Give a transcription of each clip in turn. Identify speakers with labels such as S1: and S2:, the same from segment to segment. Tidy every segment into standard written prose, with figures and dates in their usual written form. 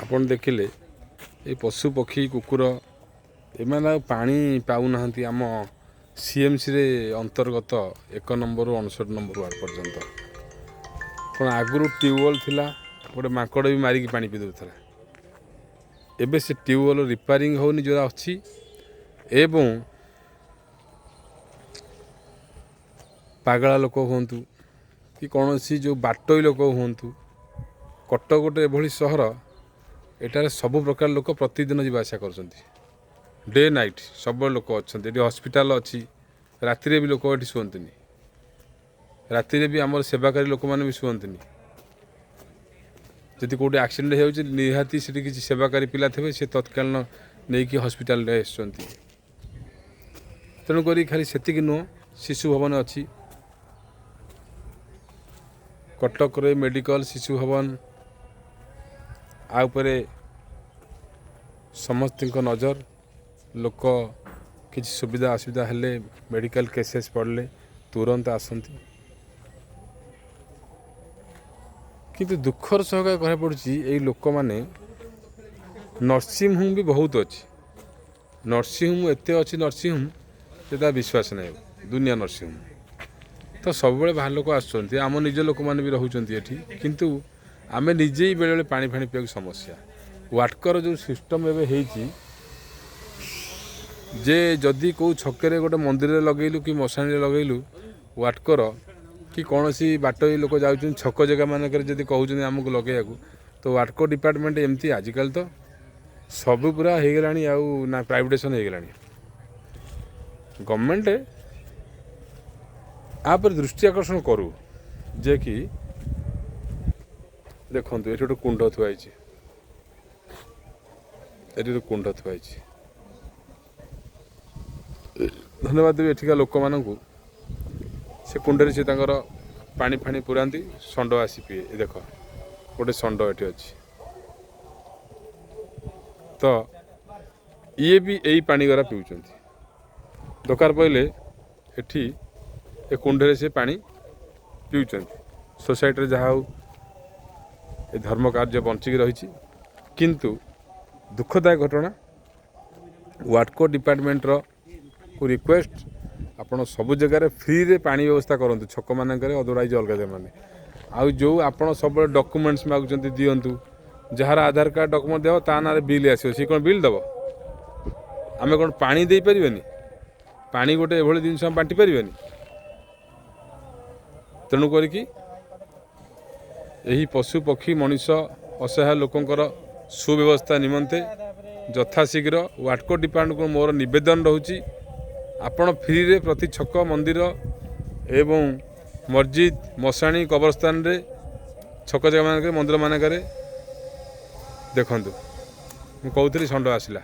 S1: ଆପଣ ଦେଖିଲେ ଏଇ ପଶୁ ପକ୍ଷୀ କୁକୁର ଏମାନେ ଆଉ ପାଣି ପାଉନାହାନ୍ତି ଆମ ସିଏମ୍ସିରେ ଅନ୍ତର୍ଗତ 1 ନମ୍ବରରୁ 59 ନମ୍ବର ୱାର୍ଡ଼ ପର୍ଯ୍ୟନ୍ତ। କ'ଣ ଆଗରୁ ଟ୍ୟୁବୱେଲ୍ ଥିଲା, ଗୋଟେ ମାଙ୍କଡ଼ ବି ମାରିକି ପାଣି ପିଇ ଦେଉଥିଲା। ଏବେ ସେ ଟ୍ୟୁବୱେଲ୍ ରିପେୟାରିଂ ହେଉନି ଯେଉଁଟା ଅଛି, ଏବଂ ପାଗଳା ଲୋକ ହୁଅନ୍ତୁ କି କୌଣସି ଯେଉଁ ବାଟୋଇ ଲୋକ ହୁଅନ୍ତୁ, କଟକ ଗୋଟେ ଏଭଳି ସହର, ଏଠାରେ ସବୁ ପ୍ରକାର ଲୋକ ପ୍ରତିଦିନ ଯିବା ଆସିବା କରୁଛନ୍ତି। ଡେ ନାଇଟ୍ ସବୁବେଳେ ଲୋକ ଅଛନ୍ତି। ଏଠି ହସ୍ପିଟାଲ ଅଛି, ରାତିରେ ବି ଲୋକ ଏଠି ଶୁଅନ୍ତିନି। ରାତିରେ ବି ଆମର ସେବାକାରୀ ଲୋକମାନେ ବି ଶୁଅନ୍ତିନି। ଯଦି କେଉଁଠି ଆକ୍ସିଡେଣ୍ଟ ହେଇଯାଉଛି, ନିହାତି ସେଠି କିଛି ସେବାକାରୀ ପିଲା ଥିବେ, ସେ ତତ୍କାଳୀନ ନେଇକି ହସ୍ପିଟାଲରେ ଆସୁଛନ୍ତି। ତେଣୁକରି ଖାଲି ସେତିକି ନୁହଁ, ଶିଶୁ ଭବନ ଅଛି କଟକରେ, ମେଡ଼ିକାଲ, ଶିଶୁ ଭବନ ଆ ଉପରେ ସମସ୍ତଙ୍କ ନଜର। ଲୋକ କିଛି ସୁବିଧା ଅସୁବିଧା ହେଲେ, ମେଡ଼ିକାଲ କେସେସ୍ ପଡ଼ିଲେ ତୁରନ୍ତ ଆସନ୍ତି। କିନ୍ତୁ ଦୁଃଖର ସହକାରେ କହିବାକୁ ପଡ଼ୁଛି, ଏଇ ଲୋକମାନେ, ନର୍ସିଂ ହୋମ୍ ବି ବହୁତ ଅଛି। ନର୍ସିଂ ହୋମ୍ ଏତେ ଅଛି ନର୍ସିଂ ହୋମ୍ ଯେ ତା ବିଶ୍ୱାସ ନାହିଁ, ଦୁନିଆ ନର୍ସିଂ ହୋମ୍। ତ ସବୁବେଳେ ବାହାର ଲୋକ ଆସୁଛନ୍ତି, ଆମ ନିଜ ଲୋକମାନେ ବି ରହୁଛନ୍ତି ଏଠି। କିନ୍ତୁ ଆମେ ନିଜେ ହିଁ ବେଳେବେଳେ ପାଣି ଫାଣି ପିଇବାକୁ ସମସ୍ୟା। ୱାଟକର ଯେଉଁ ସିଷ୍ଟମ୍ ଏବେ ହେଇଛି ଯେ ଯଦି କେଉଁ ଛକରେ ଗୋଟେ ମନ୍ଦିରରେ ଲଗେଇଲୁ କି ମଶାଣିରେ ଲଗେଇଲୁ ୱାଟକର, କି କୌଣସି ବାଟୋଇ ଲୋକ ଯାଉଛନ୍ତି ଛକ ଜାଗା ମାନଙ୍କରେ, ଯଦି କହୁଛନ୍ତି ଆମକୁ ଲଗେଇବାକୁ, ତ ୱାଟକୋ ଡିପାର୍ଟମେଣ୍ଟ ଏମିତି ଆଜିକାଲି ତ ସବୁ ପୁରା ହେଇଗଲାଣି, ଆଉ ନା ପ୍ରାଇଭେଟେସନ୍ ହେଇଗଲାଣି। ଗଭର୍ଣ୍ଣମେଣ୍ଟ ଆ ଉପରେ ଦୃଷ୍ଟି ଆକର୍ଷଣ କରୁ ଯେ କି ଦେଖନ୍ତୁ, ଏଠି ଗୋଟେ କୁଣ୍ଡ ଥୁଆ ହେଇଛି, ଏଠି ଗୋଟେ କୁଣ୍ଡ ଥୁଆ ହେଇଛି। ଧନ୍ୟବାଦ ଦେବି ଏଠିକା ଲୋକମାନଙ୍କୁ। ସେ କୁଣ୍ଡରେ ସେ ତାଙ୍କର ପାଣି ଫାଣି ପୁରାନ୍ତି, ଷଣ୍ଢ ଆସି ପିଏ। ଏ ଦେଖ, ଗୋଟେ ଷଣ୍ଢ ଏଠି ଅଛି। ତ ଇଏ ବି ଏଇ ପାଣି ଗରା ପିଉଛନ୍ତି। ଦରକାର ପଡ଼ିଲେ ଏଠି ଏ କୁଣ୍ଡରେ ସେ ପାଣି ପିଉଛନ୍ତି। ସୋସାଇଟିରେ ଯାହା ହଉ ଏ ଧର୍ମ କାର୍ଯ୍ୟ ବଞ୍ଚିକି ରହିଛି। କିନ୍ତୁ ଦୁଃଖଦାୟକ ଘଟଣା, ୱାଟକୋ ଡିପାର୍ଟମେଣ୍ଟର କୁ ରିକ୍ୱେଷ୍ଟ, ଆପଣ ସବୁ ଜାଗାରେ ଫ୍ରିରେ ପାଣି ବ୍ୟବସ୍ଥା କରନ୍ତୁ ଛକମାନଙ୍କରେ, ଅଦରୱାଇଜ୍ ଅଲଗା ଜାଗାମାନେ। ଆଉ ଯେଉଁ ଆପଣ ସବୁବେଳେ ଡକୁମେଣ୍ଟସ୍ ମାଗୁଛନ୍ତି ଦିଅନ୍ତୁ, ଯାହାର ଆଧାର କାର୍ଡ଼ ଡକୁମେଣ୍ଟ ଦେବ ତା ନାଁରେ ବିଲ୍ ଆସିବ, ସିଏ କ'ଣ ବିଲ୍ ଦେବ? ଆମେ କ'ଣ ପାଣି ଦେଇପାରିବାନି? ପାଣି ଗୋଟେ ଏଭଳି ଜିନିଷ ଆମେ ବାଣ୍ଟି ପାରିବାନି? ତେଣୁ କରିକି ଏହି ପଶୁ ପକ୍ଷୀ ମଣିଷ ଅସହାୟ ଲୋକଙ୍କର ସୁବ୍ୟବସ୍ଥା ନିମନ୍ତେ ଯଥାଶୀଘ୍ର ୱାଟକୋ ଡିପାର୍ଟମେଣ୍ଟକୁ ମୋର ନିବେଦନ ରହୁଛି, ଆପଣ ଫ୍ରିରେ ପ୍ରତି ଛକ, ମନ୍ଦିର ଏବଂ ମସଜିଦ୍, ମଶାଣି, କବରସ୍ଥାନରେ, ଛକ ଜାଗାମାନଙ୍କରେ, ମନ୍ଦିରମାନଙ୍କରେ ଦେଖନ୍ତୁ। ମୁଁ କହୁଥିଲି ଷଣ୍ଢ ଆସିଲା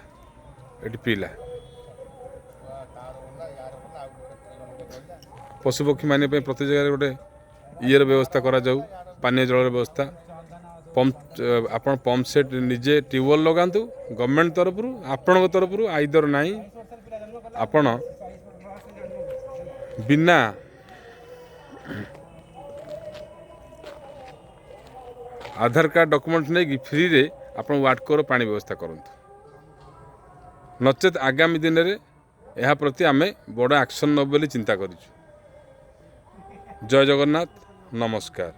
S1: ଏଠି ପିଇଲା। ପଶୁପକ୍ଷୀମାନଙ୍କ ପାଇଁ ପ୍ରତି ଜାଗାରେ ଗୋଟେ ଇଏର ବ୍ୟବସ୍ଥା କରାଯାଉ, ପାନୀୟ ଜଳର ବ୍ୟବସ୍ଥା। ପମ୍ପ, ଆପଣ ପମ୍ପ ସେଟ୍ ନିଜେ ଟ୍ୟୁବୱେଲ୍ ଲଗାନ୍ତୁ ଗଭର୍ଣ୍ଣମେଣ୍ଟ ତରଫରୁ, ଆପଣଙ୍କ ତରଫରୁ, ଆଇଦର ନାହିଁ ଆପଣ ବିନା ଆଧାର କାର୍ଡ଼ ଡକୁମେଣ୍ଟ ନେଇକି ଫ୍ରିରେ ଆପଣ ୱାଟକୋର ପାଣି ବ୍ୟବସ୍ଥା କରନ୍ତୁ। ନଚେତ୍ ଆଗାମୀ ଦିନରେ ଏହା ପ୍ରତି ଆମେ ବଡ଼ ଆକ୍ସନ୍ ନେବୁ ବୋଲି ଚିନ୍ତା କରିଛୁ। ଜୟ ଜଗନ୍ନାଥ, ନମସ୍କାର।